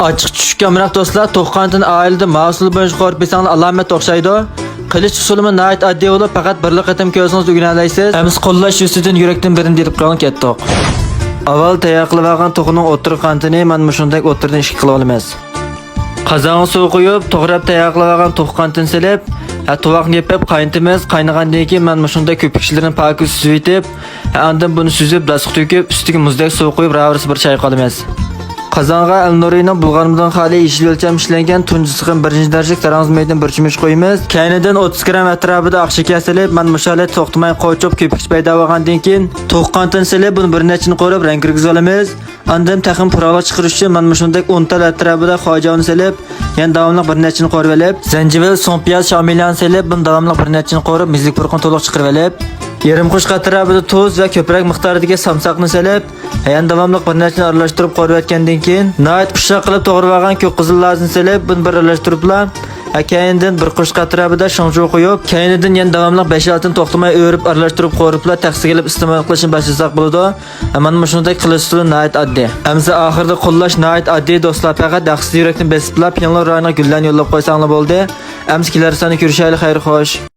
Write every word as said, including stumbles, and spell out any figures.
ئاچچىق چۈشۈشكە ئامراق دوستلار، توخۇ قانىتىنى ئائىلىدە ماۋۇ ئۇسۇل بويىچە قورۇپ يېسەڭلار ئالامەت ئوخشايدۇ. قىلىش ئۇسۇلىمۇ ناھايىتى ئاددىي بولۇپ، پەقەت بىرلا قېتىم كۆرسىڭىز ئۆگىنەلەيسىز. ئەمىسە قوللاش يۈزىسىدىن يۈرەكتىن بىرىنى دېيىپ قېلىڭ، كەتتۇق. ئاۋۋال تەييار قىلىۋالغان توخۇنىڭ ئوتتۇرا قانىتىنى مانا مۇشۇندەك ئوتتۇرىدىن ئىككى قىلىۋالىمىز. قازانغا سۇ قۇيۇپ، توغراپ تەييار قىلىۋالغان توخۇ قانىتىنى سېلىپ، ھە، تۇۋاقنى يېپىپ قاينىتىمىز. قاينىغاندىن كېيىن مانا مۇشۇنداق كۆپۈكچىلىرىنى پاكىز سۈزۈۋېتىپ، ھە، ئاندىن بۇنى سۈزۈپ، داسقا تۆكۈپ، ئۈستىگە مۇزدەك سۇ قۇيۇپ، راۋىرسى بىر چايقىلىمىز. قازانغا ئەلنۇرىنىڭ بۇلغانمىدىن خالىي يېشىل ئۆلچەم ئىشلەنگەن تۇنجى سىقىم بىرىنچى دەرىجىلىك تارازا مېيىدىن بىر چۆمۈچ قۇيىمىز. كەينىدىن ئوتتۇز گرام ئەتراپىدا ئاق شېكەر سېلىپ، مانا مۇشۇ ھالەتتە توختىماي قوچۇپ كۆپۈكچە پەيدا بولغاندىن كېيىن، توخۇ قانىتىنى سېلىپ، بۇنى بىر نەچچىنى قورۇپ رەڭ كىرگۈزۈۋالىمىز. ئاندىن تېخىمۇ پۇراقلىق چىقىرىش ئۈچۈن مانا مۇشۇندەك ئون تال ئەتراپىدا خۇاجاۋنى سېلىپ، يەنە داۋاملىق بىر نەچچىنى قورۇۋېلىپ، زەنجىۋىل، سۇڭپىياز، شامىليانى سېلىپ، بۇنى داۋاملىق بىر نەچچىنى قورۇپ، مېزىلىك پۇرىقىنى تولۇق چىقىرىۋېلىپ، يېرىم قوشۇق ئەتراپىدا تۇز ۋە كۆپرەك مىقداردىكى سامساقنى سېلىپ، يەنە داۋاملىق بىر نەچچىنى ئارىلاشتۇرۇپ قورۇۋەتكەندىن كېيىن، ناھايىتى ئۇششاق قىلىپ توغرىۋالغان كۆك قىزىل لازىنى سېلىپ، بۇنى بىر ئارىلاشتۇرۇپلا، ھە، كەينىدىن بىر قوشۇق ئەتراپىدا شاڭجۇ قويۇپ، كەينىدىن يەنە داۋاملىق بەش-ئالتىنى توختىماي ئۆرۈپ ئارىلاشتۇرۇپ قورۇپلا تەخسىگە ئېلىپ ئىستېمال قىلىشنى باشلىساق بولىدۇ. مانا مۇشۇندەك قىلىش ئۇسۇلى ناھايىتى ئاددىي. ئەمىسە ئاخىرىدا قوللاش ناھايىتى ئاددىي دوستلار، پەقەت ھەقسىز يۈرەكتىن بېسىپلا پىڭلۇن رايونىغا گۈللەرنى يوللاپ قويساڭلار بولدى. ئەمىسە كېلەر ساندا كۆرۈشەيلى، خەير خوش.